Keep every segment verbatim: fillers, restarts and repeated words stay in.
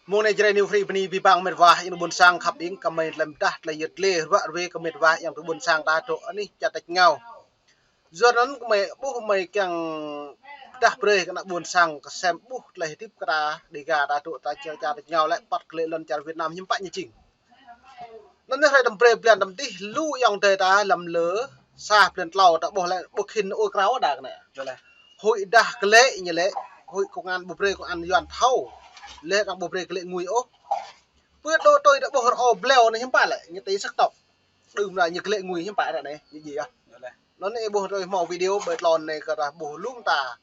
Mơ̆ng anai Jrai New Free bơni abih bang met wa ayŏng adơi ƀôn sang khăp ing, kơmơi tơlơi pơdah tơlơi yơh tơlơi ruă ruê kơ met wa ayŏng adơi ƀôn sang ta truh anih čar tač rơngiao. Yua anŭn kơmơi ƀuh kơmơi kiăng pơdah brơi kơ ană ƀôn sang kơsem ƀuh tơlơi hơdip kơ ta Dêga ta truh ta čar, čar tač rơngiao lĕ păt kơ lĕ lŏn čar Việt Nam hiư̆m pă ñu jing. Anŭn anai hrơi tơm brơi blan tơm dih lu ayŏng adơi ta lăm lơ sa blan tlâo ta ƀuh lĕ ƀuh khĭn ôh krao đa kơ anai. Yơh lĕ. Huĭ dah glaĭ ñu lĕ, huĭ công an ƀu brơi công an Yuan thâo. Lĕ arăng ƀu brơi glaĭ ngui ôh. Pơ đô tui ta ƀuh rơo bleo anai hiư̆m pă lĕ, ñu tĭ sắc tộc. Đưm anai ñu glaĭ ngui hiư̆m pă ră anai, ñu djai ah. Yơh lĕ. Anŭn anai ƀuh tui hmâo video ƀơi tlôn anai kơ ta ƀuh lŏm ta.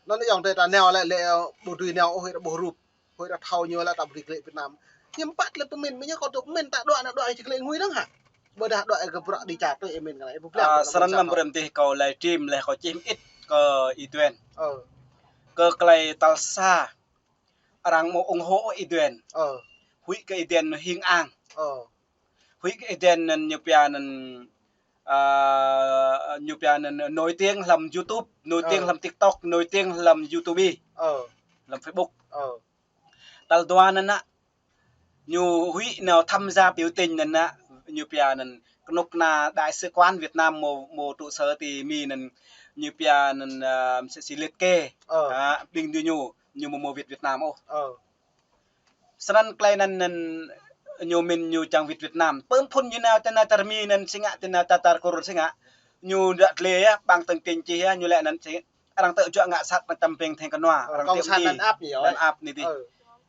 Anŭn anai ayŏng adơi ta nao lĕ, lĕ ƀu dưi nao ôh, huĭ ta ƀuh rup. Huĭ ta thâo ñu lĕ ta ƀu dưi glaĭ Việt Nam. Hiư̆m pă lĕ pơmĭn, mơñă kâo tŭ pơmĭn ta đuaĭ anai đuaĭ či glaĭ ngui dơ̆ng hă. Ƀôdah đuaĭ kơ bruă đi čar tui ih mĭn kơ anai, ih ƀu ƀlăng. Ơ, kơ anai sơrăn ƀôn sang lăm ta. Brơi mơdih kâo live stream lĕ kâo čih mơit kơ Y Duen. Ơ. Kơ tơlơi tal sa, arăng ƀu ủng hộ Y Duen. Ơ. Huĭ kơ Y Duen hing ang. Ơ. Huĭ kơ Y Duen anŭn ñu pia anŭn, ơ, ñu pia anŭn nổi tiếng lăm YouTube, nổi tiếng lăm TikTok, nổi tiếng lăm YouTube, lăm Facebook. Tal dua anŭn anai, ñu huĭ nao tham gia biểu tình anŭn anai, ñu pia anŭn kơnuk kơna đại sứ quán Việt Nam mơ̆, mơ̆ trụ sở ti Mi anŭn, ñu pia anŭn, ơ, msĕ si liệt kê. Ơ. Hă, ƀing dui ñu, ñu mơ̆ mơ̆ wĭt Việt Nam ôh. Ơ. Sơnăn tơlơi anŭn anŭn ñu mĭn ñu čang wĭt Việt Nam. Pơm phŭn ñu nao tơ nao čar Mi anŭn si ngă, tơ nao čar čar Kur si ngă. Ñu đă tơlơi yơh, ƀăng tơng kinh chi yơh, ñu lĕ anŭn si arăng tơjuă ngă sat mơtam peng theng kơnua, ơ, arăng cộng sản đàn áp nhỉ, đàn áp anai dih. Ơ.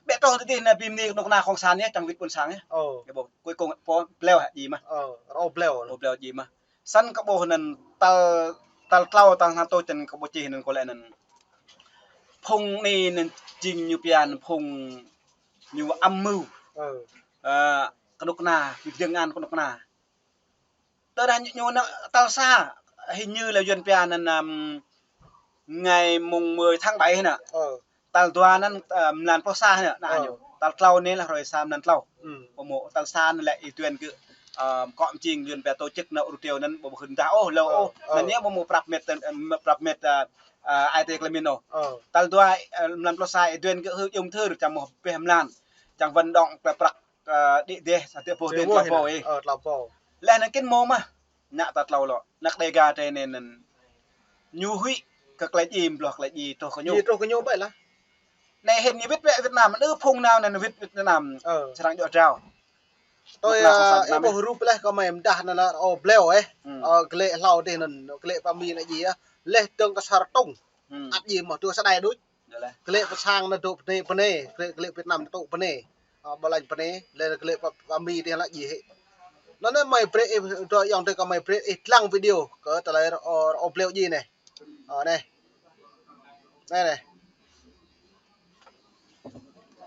Ƀĕ truh tơ dih anai ƀing anai kơnuk kơna cộng sản yơh, čang wĭt ƀôn sang yơh. Ơ. Kơ ƀuh, cuối cùng ƀu bleo hă djai mơ̆n. Ơ, rơo bleo. Rơo bleo djai mơ̆n. Săn kơ ƀuh anŭn tal, tal tlâo tal hơnăl tui čăn kơ ƀuh čih anŭn kơ lĕ anŭn. Phung anai anŭn jing ñu pia anŭn phung ñu âm mưu. Ơ. Ơ, kơnuk kơna, ƀing ding an kơnuk kơna. Tơdah ñu, ñu anŭn tal sa, hình như là Yuan pia anŭn, ưm, ngày mùng mười tháng bảy anŭn. Ơ. Tal dua anŭn, ơ, mlan pluh sa anŭn, anŭn. Ơ. Ñu. Tal tlâo anai lĕ hrơi sa mlan tlâo. Ơ. Pơmô, tal sa anŭn lĕ Y Duen gơ̆, ơ, kŏ mơjing Yuan pia tổ chức anŭn ur triều anŭn ƀu hưn dah ôh, lơ ôh. Ơ. Anŭn ñu ƀu mơ̆ prăp met, ơ, prăp met, ơ, ơ, ai tê klê min ôh. Ơ. Tal dua, ơ, mlan pluh sa Y Duen gơ̆ hưn jum thơr čăm mơ̆ peh mlan. Čang vận động klê prăk, ơ, đĭ dêh, sa tê pô dêh tlâo pô ih. Ơ, tlâo pô. Lĕ anŭn kĭn mơ̆ mơ̆n. Ană ta tlâo lŏ, ană Dêga tơ anai anŭn. Ñu huĭ kơ tơlơi djai, blŏh tơlơi djai truh kơ ñu. Djai truh kơ ñu ƀai lah. Anai hĭn ñu wĭt wĕ Việt Nam, đơ phung nao anŭn wĭt Việt Nam. Ơ. Srăng djŏ drao. Tui, ơ, ih ƀuh rup lĕ kơ mơi mơdah anŭn lĕ rơo bleo ih. Ơ, glaĭ hlâo dih anŭn, glaĭ pơ Mi anŭn djai ah. Lĕ dơ̆ng kơ Sar Tung. Ăt djai mơ̆ tui sa đai đôč. Glaĭ pơ sang anŭn dŏ bơnai, bơnai, glaĭ, glaĭ Việt Nam anŭn dŏ bơnai. Ơ, ƀu laĭ bơnai, lĕ glaĭ pơ, pơ Mi dih lah djai hĭ. Anŭn anai mơi brơi ih, dŏ ayŏng adơi kơ mơi brơi ih lăng video kơ tơlơi rơo, rơo bleo djai anai. Ơ, anai. Anai, anai.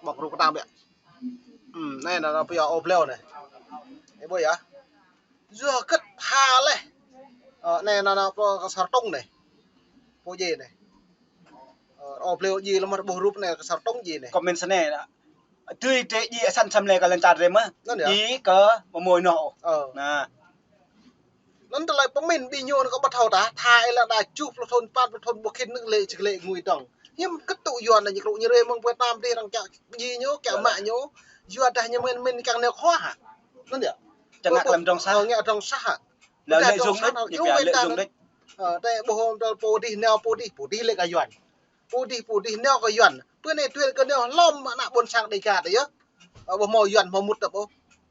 Ƀŏk rup kơtang biă. Ưm, anai, anai, anai, pơ yơh rơo bleo anai. Ih ƀuh yơh. Yua kơ tha lĕ. Ơ, anai, anai, anai, pơ kơ Sar Tung anai. Pô djai anai. Ơ, rơo bleo djai lăm mơ̆ ƀuh rup anai kơ Sar Tung djai anai. Comment sơnai. Tui tê djai săn săm lĕ kơ lăn čar rem mơ̆. Anŭn yơh. Djai kơ mơmơi noh. Ơ. Anŭn. Anŭn tơlơi pơmĭn ƀing ñu anŭn kơ ƀu thâo tah, tha ih lĕ đa tơjuh pluh thŭn, păn pluh thŭn ƀu khĭn anŭn lĕ či glaĭ ngui dơ̆ng. Hiư̆m kơ tŭ Yuan anŭn ñu krŭ ñu rê mơ̆ng Việt Nam dih arăng kiăng djai ñu, kiăng mă ñu. Yua dah ñu mĭn mĭn kiăng nao khua hă. Anŭn yơh. Čang ngă lăm trong sah. Ơ, ngă trong sah hă. Lĕ lợi dụng đôč, ñu pia lợi dụng đôč. Ơ, tơ ƀuh hŏm tơ pô dih nao pô dih, pô dih lĕ kơ Yuan. Pô dih, pô dih nao kơ Yuan. Pơ anai tui kơ nao lŏm ană ƀôn sang Dêga tơ yơh. Ơ, ƀu hmâo Yuan hmâo mŭt tơ ƀuh.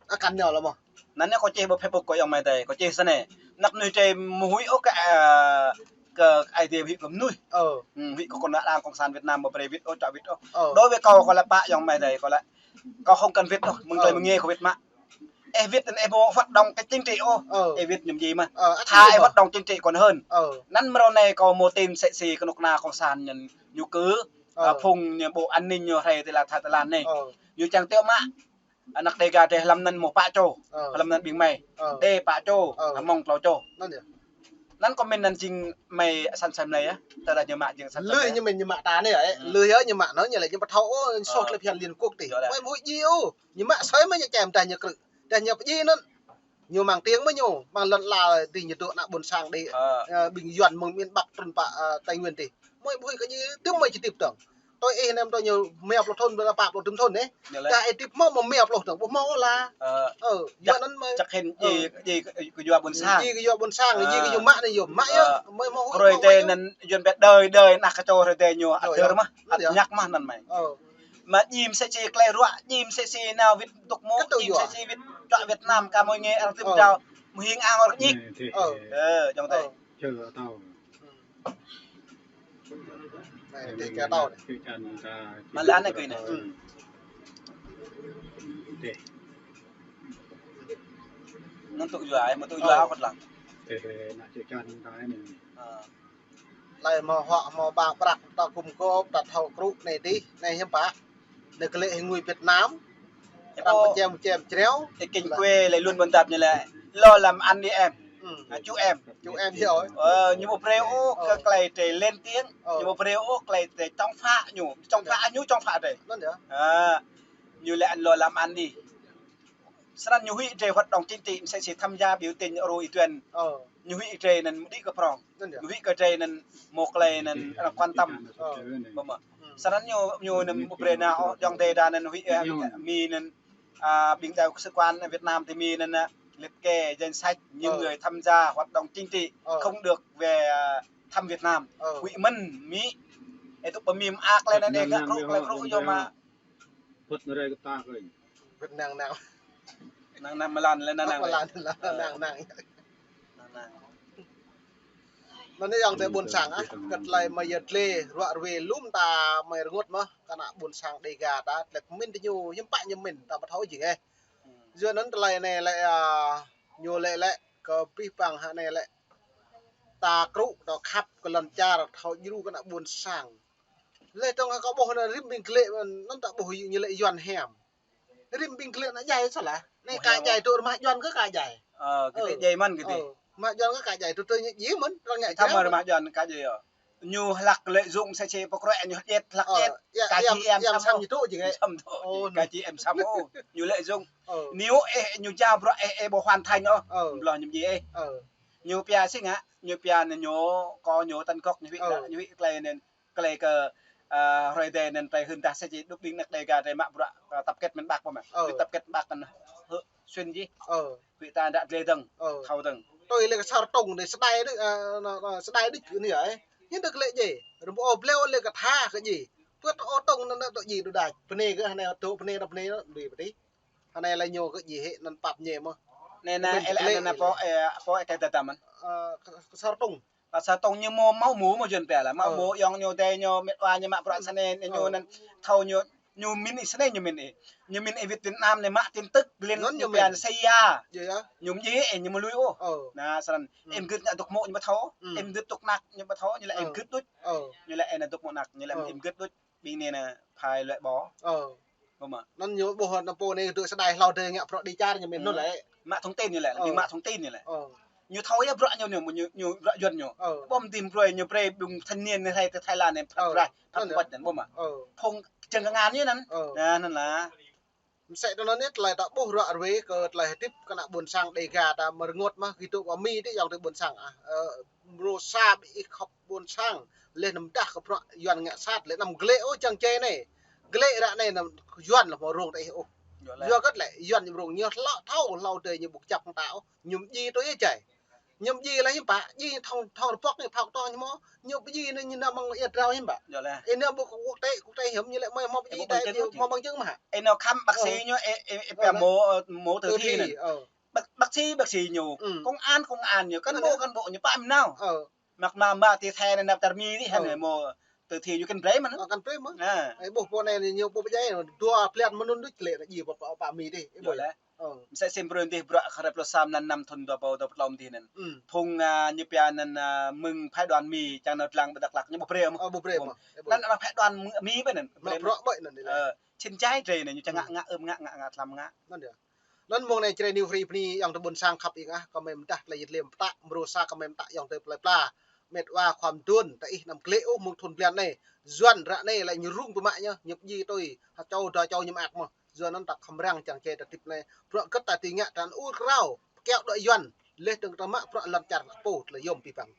Akăn nao lŏm mơ̆. Anŭn anai kâo čih ƀơi Facebook kâo ayŏng amai adơi. Kâo čih sơnai. Anăp mơnuih tơlơi mơhuĭ ôh kơ, ơ, kơ ai tiê huĭ kơ mơnuih. Ơ. Ưm, huĭ kơ kơnuk kơna đảng cộng sản Việt Nam ƀu brơi wĭt ôh, čŏ wĭt ôh. Ơ. Đối với kâo, kâo lĕ pă ayŏng amai adơi, kâo lĕ. Kâo không cần wĭt ôh, mơ̆ng tơlơi mơngai kâo wĭt mă. Ih wĭt anŭn ih ƀu hoạt động kơ chính trị ôh. Ơ. Ih wĭt ñu djai mơ̆n. Ơ, ăt tha ih hoạt động chính trị còn hơn. Ơ. Anŭn mơ̆ng ră anai kâo mơ̆ tin sĕ si kơnuk kơna cộng sản ñu, ñu kơ, ơ, phung ñu bộ an ninh ñu hrơi tơlơi tha tơlơi anai. Ơ. Ñu čang teo mă. Ană Dêga tơ lăm anŭn mơ̆ pă čô. Ơ. Lăm anŭn ƀing mơi. Ơ. Đê pă čô. Ơ. Hmâo tlâo čô. Anŭn yơh. Anŭn comment anŭn jing mơi săn săm lĕ yơh. Tơdah ñu mă jing săn săm lĕ. Lưh ñu mĭn ñu mă ta anai yơh. Ơ. Lưh yơh ñu mă anŭn ñu lĕ ñu ƀu thâo ôh, soh tơlơi phiăn Liên Quốc tih. Yơh lĕ. Mơi mơhuĭ djai ôh. Ñu mă sơi mơi ñu čem dah ñu krư̆. Dah ñu pơdjai anŭn. Ñu mơ̆ng tieng mơ̆ ñu, mơ̆ng lŏn ala dih ñu dŏ ană ƀôn sang dih. Ơ. Ơ, ƀing Yuan mơ̆ng miền Bắc trŭn pơ, ơ, Tây Nguyên dih. Mơi ƀuh kơ ñu, tơm mơi či tip dơ̆ng. Tui ih nem tui ñu mia pluh thun, pă pluh tơm thun nê. Ñu lĕ. Kah ih tip mơ̆ mia pluh thun, ƀu mơ̆ ôh lah. Ơ, ơ, yua anŭn mơ̆. Čăk hĭn, ơ, ji, ji kơ yua ƀôn sang. Ji kơ yua ƀôn sang, ji kơ yua mă anai yua mă yơh. Ơ. Mơ̆ mơ̆ ôh. Hrơi tê anŭn yuan ƀĕ đơi, đơi, ană kơčô hrơi tê ñu, ơ, ăt dơr mơ̆, ăt ñăk mơ̆ anŭn mơ̆. Ơ. Mă jim sĕ si klei ruă, jim sĕ si nao wĭt dŏ mơ̆, jim sĕ si wĭt čuă Việt Nam, ka mơi nge, ơ, tip dao, mơhing ang ôr ñik. Ơ. Ơ, jong tê. Ơ. Čơ tao. Anai, tê čơ tao anai. Mă lĕ anai kơ anai. Anŭn tŭ yua, ơ, mă tŭ yua kơt lăng. Ơ. Lĕ mơ̆ huă mơ̆ ƀă prăk ta gum gôp, ta thâo krŭ anai dih, anai hiư̆m pă. Anai glaĭ hĭ ngui Việt Nam. Arăng pơčem čem čreo. Ơ, kinh quê lĕ luôn ƀôn dap ñu lĕ. Lo làm ăn đi em. Ơ. Ơ, chú em. Chú em thì ơi. Ơ, ñu ƀu brơi ôh kơ klei drei lên tiếng. Ơ. Ñu ƀu brơi ôh klei drei chống phá ñu. Chống phá ñu, chống phá drei. Anŭn yơh. Ơ, ñu lĕ ăn lo làm ăn đi. Snăn ñu huĭ drei hoạt động chính trị, msĕ si tham gia biểu tình Ru Y Tuần. Ơ. Ñu huĭ drei anŭn mơ̆ đĭ kơ prong. Anŭn yơh. Ñu huĭ kơ drei anŭn mơ̆ klei anŭn arăng quan tâm. Ơ. Mơ̆ mơ̆. Snăn ñu, ñu anŭn mơ̆ brơi nao, jong drei đa anŭn huĭ, ơ, Mi anŭn, a, ƀing đại sứ quán Việt Nam tơ Mi anŭn, a, liệt kê danh sách những người tham gia hoạt động chính trị không được về, à, thăm Việt Nam. Ơ. Huĭ mơ̆n Mi. Ơ, tŭ pơ Mi mơak lĕ anŭn, ơ, ngă krŭ, klei krŭ yơh mă. Pŭt nơrai kơ ta kơ. Pŭt năng năng. Năng năng mơlan lĕ năng năng. Mơlan lĕ năng năng. Năng năng. Anŭn yơh yong tê ƀôn sang ah, kơt lĕ mơ̆ yơh tlê, ruă rue lum ta mơ̆ rơngot mơ̆, kơ ană ƀôn sang Đêga ta, tlĕ kơ min tơ ñu, hiư̆m pă ñu min, ta ƀu thâo jing ơ. Yua anŭn tơlơi anai lĕ, a, ñu lĕ lĕ, kơ pih pang hă anai lĕ. Ta krŭ, ta khăp, kơ lŏn čar, thâo djru kơ ană ƀôn sang. Lĕ tong kơ ƀuh anŭn rĭm ƀing glaĭ, anŭn ta ƀuh ñu lĕ Yuan hiam. Rĭm ƀing glaĭ anŭn djai soh lah. Anai ka djai tŭ rơmah Yuan kơ ka djai. Ơ, kơ tê djai mơ̆n kơ tê. Ơ, rơmah Yuan kơ ka djai tŭ tơ ñu djai mơ̆n, arăng ngă. Thăm rơmah Yuan ka djai ơ. Ñu hlăk lợi dụng sĕ si pơkrĕ ñu jet hlăk jet. Ka či em sam ñu tŭ jing ơ. Sam tŭ. Ka či em sam ôh. Ñu lợi dụng. Ơ. Ñu ơ, ñu jao bruă ơ, ơ, ƀu hoàn thành ôh. Ơ. Blŏh ñu djai ơ. Ơ. Ñu pia si ngă, ñu pia anŭn ñu, kơ ñu tăn kŏk ñu huĭ, ơ, ñu huĭ klei anŭn. Klei kơ, a, hrơi tê anŭn tơlơi hưn dah sĕ si đŭk ƀing ană Đêga drei mă bruă, a, tập kết miền Bắc pơmă. Ơ. Ƀing tập kết miền Bắc anŭn hơ, xuyên jih. Ơ. Huĭ ta đă tlê dơ̆ng, ơ, thâo dơ̆ng. Tui lĕ kơ Sar Tông anai sơdai đĭ, a, anŭn, anŭn, sơdai đĭ anai yơh, ơ. Hiư̆m đă glaĭ jai. Rơmô ôh bleo lĕ kơ tha kơ jai. Pơt ô tông anŭn tơ jai đu đač. Bơnê kơ anai tŭ bơnê đă bơnê đu pơtih. Anai lĕ ñu kơ jai hĭ anŭn pap ñe mơ̆. Anai anŭn ơ lĕ anŭn pô, ơ, pô ơ kơ tơdăm mơ̆n. Ơ, kơ, kơ Sar Tông. Kơ Sar Tông ñu mơ̆ mâo mơ̆ mơ̆ jun pia lah. Mâo mơ̆ yong ñu tê ñu mĕt wa ñu mă bruă snei ñu anŭn thâo ñu, ñu min ih snei ñu min ih. Ñu min ih wĭt Việt Nam anai mă tin tức lên ñu pia anŭn sĕ ya. Ñu mơ̆ jai ơ ñu mơ̆ lui ôh. Anŭn snăn. Ih mơ̆ gưt ngă dŏ mơ̆ ñu ƀu thâo. Ih mơ̆ gưt dŏ mơ̆ ñu ƀu thâo. Ñu lĕ ih mơ̆ gưt đôč. Ñu lĕ ih anŭn dŏ mơ̆ ñu lĕ ih mơ̆ gưt đôč. Ƀing anai anŭn phai lĕ ƀô̆. Ơ. Ƀô̆ mơ̆. Anŭn ñu ƀuh anŭn pô anai dŏ sơdai hlâo dê ngă bruă đi čar ñu min anŭn lĕ. Mă thông tin ñu lĕ, ƀing mă thông tin ñu lĕ. Ơ. Ñu thâo yơh bruă ñu, ñu, ñu, ñu bruă Yuan ñu. Ơ. Ƀô̆ mơ̆ tĭm brơi ñu brơi ƀing thanh niên anai rai tơ Thái Lan anai phat braih, phat ƀuăt anŭn ƀô̆ mơ̆. Ơ. Phung čơ̆ng kơngan ñu anŭn. Ơ. Anŭn, anŭn lah. Msĕ tơ anŭn anai tơlơi ta ƀuh ruă rue kơ tơlơi hơdip kơ ană ƀôn sang Đêga ta mơ̆ rơngot mơ̆, kơ tŭ pơ Mi dih yong tê ƀôn sang ah. Ơ, mrô sa ƀing ih khŏp ƀôn sang, leh anŭn mơdah kơ bruă Yuan ngă sat, leh anŭn glaĭ ôh čang čê anai. Glaĭ ră anai anŭn Yuan lah mơ̆ rông tơ ih ôh. Yua kơ tơlơi Yuan ñu rông ñu hlâo thâo hlâo dê ñu ƀu kơjăp hăng ta ôh. Ñu mơ̆ jai tui ih jai. Ñu mơ̆ jai lah hiư̆m pă, jai thŏng, thŏng rơbŏk anai phao kơtŏ ñu mơ̆. Ñu mơ̆ jai anai ñu nao mơ̆ng ia drao hiư̆m pă. Yua lah. Ih nao ƀu kơ quốc tế, quốc tế hiư̆m ñu lĕ mơ̆ mơ̆ jai dai mơ̆ bằng chứng mơ̆ hă. Ih nao khám bác sĩ ñu, ơ, ơ, ơ, pia mô, ơ, mô tử thi anŭn. Ơ. Bác, bác sĩ, bác sĩ ñu. Ơ. Công an, công an ñu. Cán bộ, cán bộ ñu pă mơ̆ nao. Ơ. Mă mă mă ti the anai nao čar Mi dih hă anai mô tử thi ñu kăn brơi mơ̆n. Ơ, kăn brơi mơ̆n. Ơ. Ih ƀuh pô anai ñu ƀu pơjai, dua blan mơ̆n anŭn đôč lĕ ñu ƀu pă, pă Mi dih. Ih ƀuh lĕ. Ơ. Msĕ si brơi dih bruă kơ hrơi pluh sa mlan năm thun dua rơbâo dua pluh klâo dih anŭn. Ơ. Phung, a, ñu pia anŭn, a, mơ̆ng phái đoàn Mi, čang nao lăng ƀơi Dak Lak ñu ƀu brơi mơ̆. Ơ, ƀu brơi mơ̆. Anŭn arăng phái đoàn Mi, Mi ƀơi anŭn. Mă bruă ƀơi anŭn. Ơ, čin jai drơi anai ñu čang ngă, ngă ưm ngă, ngă, ngă tlam ngă. Anŭn yơh. Anŭn mông anai čơđai New Free bơni yong tê ƀôn sang khăp ih ah, kơ mơi mơdah tơlơi yit lĕ pơtă, mrô sa kơ mơi mơtă yong tê plơi pla. Mĕt wa khua mduôn, ta ih anăm glaĭ ôh mơ̆ng thun blan anai. Yuan ră anai lĕ ñu rông pơmă ñu, ñu pơjai tui, ha čô dua čô ñu mơak mơ̆. Yua anŭn ta khŏm răng čang čê ta hơdip anai. Bruă kơ ta tui ngă ta anŭn ur krao, kiaŏ dŏ Yuan, leh dơ̆ng ta mă bruă lŏn čar ta pô tơlơi yôm pih pang.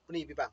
Bơni pih pang.